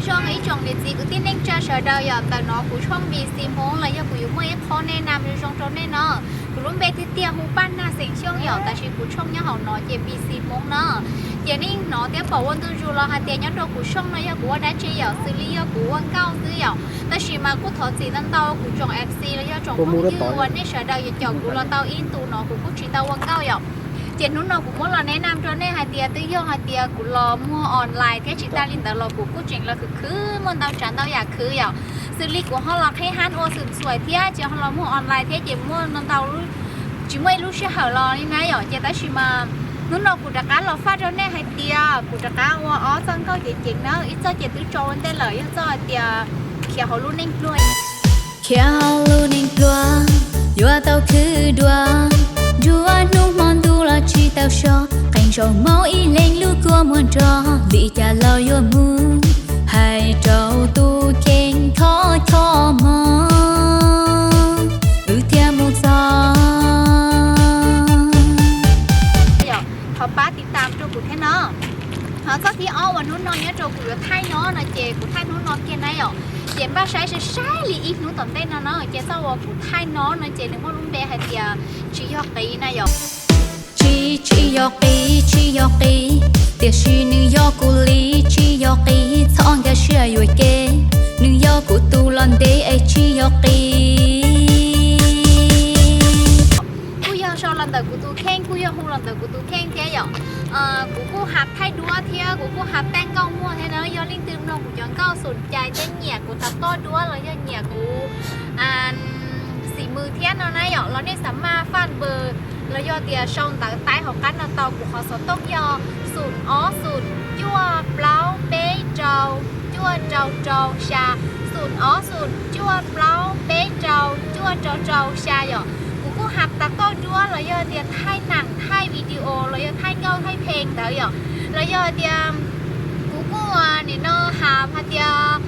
Zoo ib tsoom niam txiv kwv tij neej tsa sawv daws yom, ntawm no kuv tshooj B C Hmoob los yog kuv yuav muaj ib qho nej nam zoo zoo rau nej no. Kuv lub npe tiag tiag hu Paj Nag xeem Xyooj yom, tab sis kuv tshooj nyob hauv no ces B C Hmoob no. Ces nej hnov thiab pom ua ntu zus los hais tias nyob rau kuv tshooj no yog kuv ua dab tsi yom, xws li yog kuv ua nkauj xwb yom. Tab sis mas kuj thov txim ntau ntau kuv tsoom F C los yog tsoom phooj ywg uas nej sawv daws yuav caum kuv los tau ib ntus no kuv kuj tsis tau ua nkauj yom. Ces hnub no kuv muab los neb nam rau nej hais tias twb yog hais tias kuv los muag online thiab tsis tas li ntawd los kuv kuj tseem los khwv khwv muaj ntau tsav ntau yam khwv yom. Xws li kuv ho los qhib hab ua xwm txhuam thiab ces ho los muag online thiab ces muaj ntau, tsis muaj ib lub sij hawm los li na yom. Ces tab sis mas hnub no kuv rov qab los faj rau nej hais tias kuv rov qab ua ob txoj nkauj ceev ceev na, ib txoj ces twb tso ua ntej lawm, yog txoj hais tias khiav hauv lub neej pluag. Khiav hauv lub neej pluag, yuav tau khwv dua, nruab hnub hmo ntuj los tsis tau so, qee zaum hmoov ib leeg lub kua muag nrog, li cas los yuav mus, hais rau tus kheej thov choj mog, wb thiaj mus txog. Thov pab tiv tam rau kuv thiab no. Ho txoj thib ob uas hnub no nyob rau kuv yuav thaij no no ces kuv thaij hnub no kiag na yom. Ces npaj saib saib saib li ib hnub tom ntej no no ces txoj uas kuv thaij no no ces nws muaj lub npe hais tias tsis yog qiv na yom. Tsis, tsis yog qiv, tsis yog qiv, tiam sis nws yog kuv li, tsis yog qiv, txhob nkag siab yuam kev, nws yog kuv tus los ntev es tsis yog qiv. Kuj yog sau los ntawm kuv tus kheej, kuj yog hu los ntawm kuv tus kheej thiab yom. Kuv kuj has thaij duab thiab kuv kuj has thaij nkauj muag thiab na, yog leej twg mloog kuv cov nkauj xum cais thiab nyiam kuv tus toj duab los yog nyiam kuv xim mws thiab no na yom, los nej xam maj faj npws los yog tias sau ntawv taib hauv qab no tau kuv qhov xov tooj yog xum ob xum cuaj plaub peb rau cuaj rau rau xya, xum ob xum cuaj plaub peb rau cuaj rau rau xya yom. Kuv kuj has tus toj duab los yog tias thaij nam thaij video los yog thaij nkauj thaij pheej ntawd yom, los yog tias kuv kuj nim no has hais tias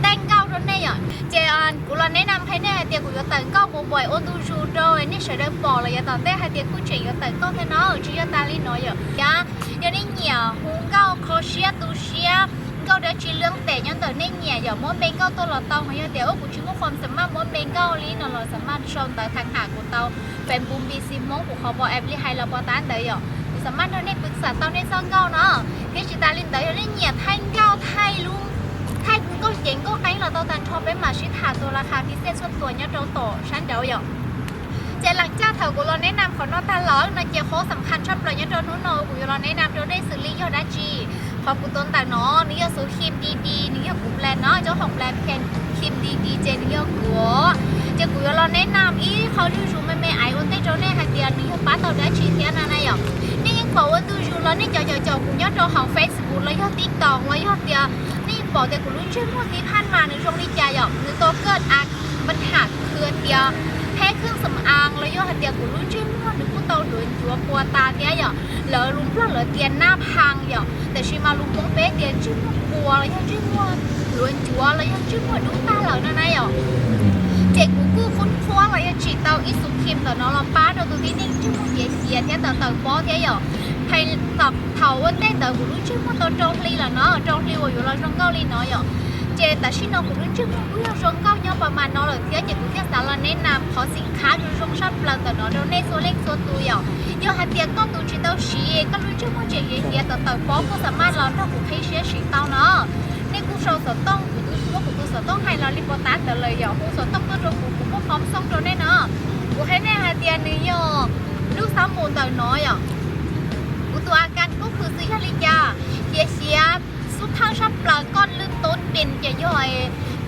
thaij nkauj rau nej yom. Ces kuv los neb nam qhia nej hais tias kuv yuav tawm nkauj npaum npaum ua ntu zus rau nej sawv daws pom los yav tom ntej hais tias kuj tseem yuav tawm nkauj thiab no, tsis yog tas li no yom. Yog nej nyiam hu nkauj kho siab tu siab, nkauj dab tsi lwj tes nyob ntawm nej nyiam yom, muab npe nkauj tuaj los tau, ho yog tias ua kuv tsis muaj qhov xam maj muab npe nkauj li no los xam maj sau ntawv tham tham kuv tau Facebook B C Hmoob kuv qhov pom app li hais los pov tab ntawd yom, kuv xam maj nrog nej pw xam tau nej txoj nkauj no. Thiab tsis tas li ntawd yog nej nyiam thaij nkauj thaij lub, thaij nkauj ceev nkauj qeeb los tau tag nrho, peb mam sib tham tus las khas phim xej txhua tus nyob rau tom sab nraud yom. Ces leej caj thaum kuv los neb nam qhov no tag lawm no ces qhov xam khas tshaj plaws nyob rau hnub no kuv yuav los neb nam rau nej xws li yog dab tsi. Qhov kuv tuav ntawm no nws yog xuv Khim D D, nws yog kuv brand no, cov hoom brand Khim D D ces nws yog kuv. Ces kuv yuav los neb nam ib qho zuj zus me me aiv ua ntej rau nej hais tias nws yog pab tau dab tsi thiab no na yom. Nej yeej pom ua ntu zus los nej cov caum caum kuv nyob rau hauv Facebook los yog TikTok los yog tias nej yeej pom tias kuv lub ntsej muag tiv phaj mas nws zoo li cas yom, nws tau kaj a pab tham khwv tias pheb kheej xam as los yog hais tias kuv lub ntsej muag nws kuj tau luav ncuav puas tas thiab yom. Lawv lus Nplog lawv tias nab phas yom, tiam sis mas lus Hmoob peb tias ntsej muag puas los yog ntsej muag luav ncuav los yog ntsej muag dub tag lawm no na yom. Ces kuv kuj khub qhuab los yog tsim tau ib xuv Khim ntawm no los pab rau tus tib neeg ntsej muag xiav xiav thiab tawm tawm pob thiab yom. Thaum ua ntej ntawd kuv lub ntsej muag tau rau hli lawm no, rau hli uas yuav los zoo nkauj li no yom. Ces tam sim no kuv lub ntsej muag kuj yog zoo nkauj nyob pas mas no lawm thiab ces kuv thiaj xav los neb nam qhov xim khab zoo zoo tshaj plaws ntawm no rau nej txhua leej txhua tus yom. Yog hais tias koj tus tsis tau siv, koj lub ntsej muag tseem xiav xiav tawm tawm pob kuj xam maj los nrog kuv qhib siab siv tau no. Nej kuj sau xov tooj, kuv twb muab kuv tus xov tooj hais los li pov tab ntawd lawm yom, hu xov tooj tuaj rau kuv, kuv muab qhov xov tooj rau nej no. Kuv qhia nej hais tias nws yog lub xab npus ntawm no yom. Kuv tus a kas kub khw xwb yog li cas, xiav xiav xub thawj sab plaws koj lwj toob pes ces yog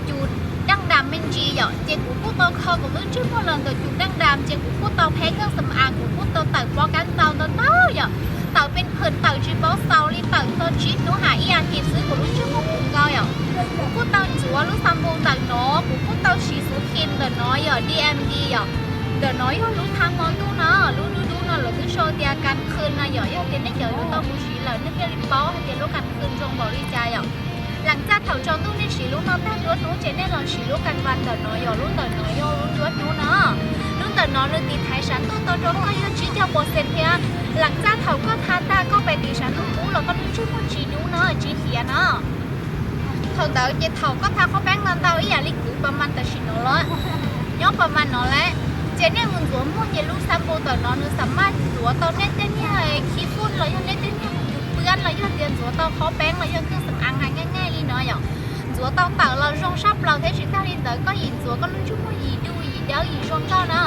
cus daj das me ntsis yom, ces kuv kuj tau kho kuv lub ntsej muag los ntawm cus daj das ces kuv kuj tau pheb kheej xam as, kuv kuj tau tawm pob kab ntxaus ntau ntau yom. Tawm pes phwm tawm tsis paub xaus li, tawm txog tsib hnub ha ib as thiv xwb kuv lub ntsej muag puv nkaus yom. Kuv kuj tau ntxuav lub xab npus ntawm no, kuv kuj tau siv xuv Khim ntawm no yom, D M D yom. Ntawm no yog lub thaj hmo ntuj no, lub dub dub no lawv twb sau tias kas khw no yom, yog tias nej cov yuav tau mus siv lawm nej thiaj li paub hais tias lub kas khw zoo npaum li cas yom. Leej txaj thaum tsaus ntuj nej siv lub no tag nruab hnub ces nej los siv lub kas vas ntawm no yom, lub ntawm no yog lub nruab hnub no. Lub ntawm no nws tiv thaiv sav ntuj tau rau koj yog tsib caug pawv xees thiab. Leej txaj thaum koj tha tag koj pais tiv sav ntuj kub los koj lub ntsej muag tsis dub no, tsis xiav no. Thaum ntawd ces thaum koj tha qhob peeb ntau ntau ib yam li kuv pas mas tam sim no los, nyob pas mas no lawm, ces nej mus ntxuav muag ces lub xab npus ntawm no nws xam maj ntxuav tau nej tej niag khib fwj los yog nej tej niag yus pwab los yog tias ntxuav tau qhob peeb los yog kheej xam aav hais nyaj nyaj li no yom. Ntxuav tau tawm los zoo sab plaws thiab tsis tag li ntawd koj yim ntxuav koj lub ntsej muag yim du yim dawb yim zoo nkauj na.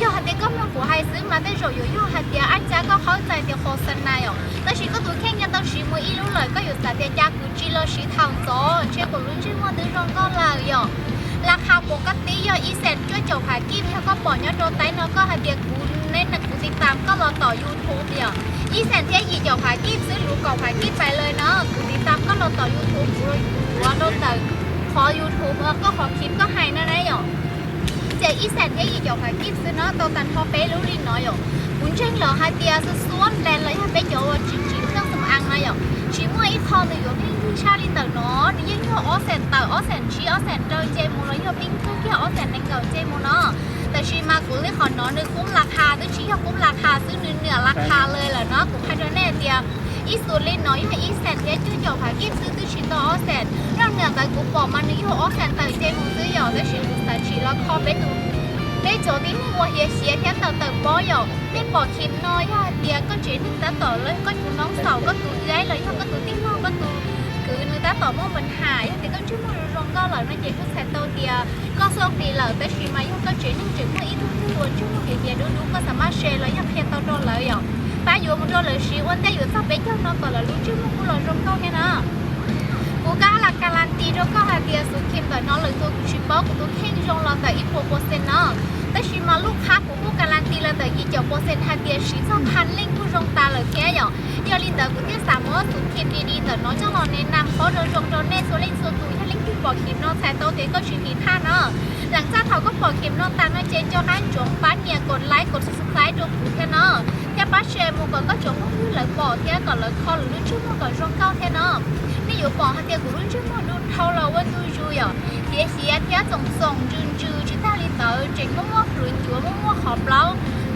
Yog hais tias koj mloog kuv hais xwb mas tej zaum yuav yog hais tias ab cas koj qhaub txais tias qhov xas nas yom, tab sis koj tus kheej nyob tau siv mus ib lub lawm koj yuav xav tias cas kuv tsis los siv thaum ntxov ntshe kuv lub ntsej muag twb zoo nkauj lawm yom. Las khas pom koj tib yog ib xees cuaj caum phav kij, yog koj pom nyob rau taib no koj hais tias kuv neb kuv tiv tam koj los tom YouTube yom. Ib xees thiab yim caum phav kij xwb, luv kaum phav kij pais lawm no kuv tiv tam koj los tom YouTube, kuv yuav rau ntawm qhov YouTube koj qhov khib koj hais no na yom. Ces ib xees thiab yim caum phav kij xwb no tau tag nrho peb lub li no yom. Kuv ntseeg lawm hais tias xuab xuab nplees los yog peb cov uas tsis tsim kheej xam aav na yom, tsis muaj ib qho nws yuav pheej yig tshaj li ntawm no, nws yeej yog ob xees tawm ob xees tsib ob xees rau nce mus los yog pheej tug kiag ob xees nees nkaum nce mus no. Tab sis mas kuv li qhov no nws kub las khas twb tsis yog kub las khas xwb, nws niam las khas lawm lawm no kuv qhia rau nej tias ib xuab li no yog ib xees thiab cuaj caum phav kij xwb twb tsis tau ob xees. Nrog niam ntawd kuv pom mas nws yog ob xees tawm nce mus xwb yom, tab sis kuv xav tsim los kho peb tus, peb cov tib neeg uas hiav xav thiab tawm tawm pob yom. Nej pom khib no yog hais tias koj tsev neeg tab tom los koj tus noob xaum koj tus ib los yog koj tus tij laug koj tus kwv nws tab tom muaj npa ham, yog tias koj ntsej muag zoo zoo nkauj lawm no ces kuj txhais tau tias koj xoj nqis lawm, tab sis mas yog koj tsev neeg tseem muaj ib tug twg uas ntsej muag hiav hiav dub dub koj xav maj share los yog qhia tau rau lawv yom. Pab yuav mus rau lawv siv ua ntej yuav txog peb caug no kom lawv lub ntsej muag kuj los zoo nkauj thiab na. Kuv kab las kas las tis rau koj hais tias xuv khim ntawm no lwm tus kuv tsis paub kuv tus kheej zoo los ntawm ib puas percent no, tab sis mas lub khab kuv kuj kas las tis los ntawm yim caum percent hais tias siv txog pha leej kuj zoo tas lawm thiab yom. Yog li ntawd kuv thiaj xav muab xuv khim di di ntawm no coj los nes nam qhob rau zoo rau nej txhua leej txhua tus, yog leej twg pom khim no txhais tau tias koj tsis tiv thaj no. Lam txaj thaum koj pom khim no tas no ces nco qab ntsoov pab nias kom like kom subscribe rau kuv thiab no, thiab pab share mus kom koj cov phooj ywg lawv pom thiab kom lawv kho lawv lub ntsej muag kom zoo nkauj thiab no. Nej yuav pom hais tias kuv lub ntsej muag du dhau los ua ntu zus yom, hiav hiav thiab txoom txoom ntsws ntsws, tsis tag li ntawd tseem muaj muaj hluav ncuav muaj muaj qhov plaub.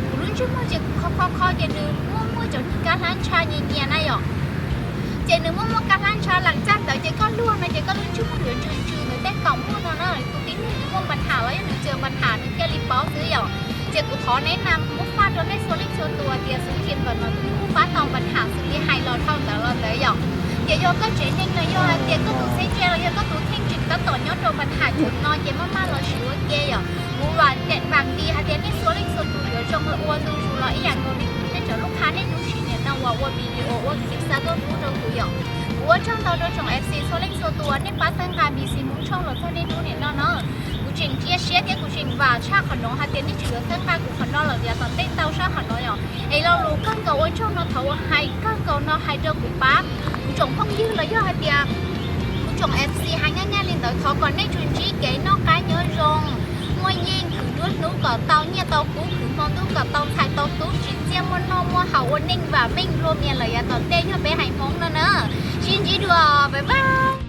Kuv lub ntsej muag ces kuv kho kho kho ces nws muaj muaj cov niag kab hlab ntsha nyias nyias na yom. Ces nws muaj muaj kab hlab ntsha, lam txaj ntawd ces koj luag no ces koj lub ntsej muag yuav ntsws ntsws ntawm tej kaum muag no na. Tus tib neeg nws muaj npa ham los yog nws tsis npa ham nws thiaj li paub xwb yom. Ces kuv thov nes nam muab faj rau nej txhua leej txhua tus tias xuv khim ntawm no nws kuj pab tau npa ham xws li hais los dhau ntawd los ntawd yom. Ces yog koj tsev neeg no yog hais tias koj tus txheeb ze los yog koj tus kheej tseem tab tom nyob rau npa ham cuv no ces maj maj los siv ua ke yom. Kuv vam vam vim hais tias nej txhua leej txhua tus yuav zoo ua ntu zus los ib yam nkaus li kuv thiab cov lub khab nej hnub sim nim no uas ua video ua khib xa tuaj pub rau kuv yom. Kuv ua tsaug ntau rau tsoom F C txhua leej txhua tus uas nej pab txhawb nqa B C Hmoob tshooj los txog niaj hnub nim no no. Kuv tseem ntsia siab thiab kuv tseem vam tshaj qhov no hais tias nej tseem yuav txhawb nqa kuv qhov no lawm yav tom ntej tau sab qhov no yom. Es lo lus kawg nkaus ua tsaug no thov ua hais kawg nkaus no hais rau kuv pab kuv tsoom phooj ywg los yog hais tias kuv tsoom F C hais nyab nyab li ntawd, thov kom nej tsuas ntsib kev noj qab nyob zoo, muaj yeej khwv nruab hnub kom tau nyiaj tau kub, khwv hmo ntuj kom tau ntxhais tau tub, tsim txiaj muaj noj muaj haus ua neej vam meej nplua mias lawm yav tom ntej yog peb haiv Hmoob no na. Sib ntsib dua, bye bye.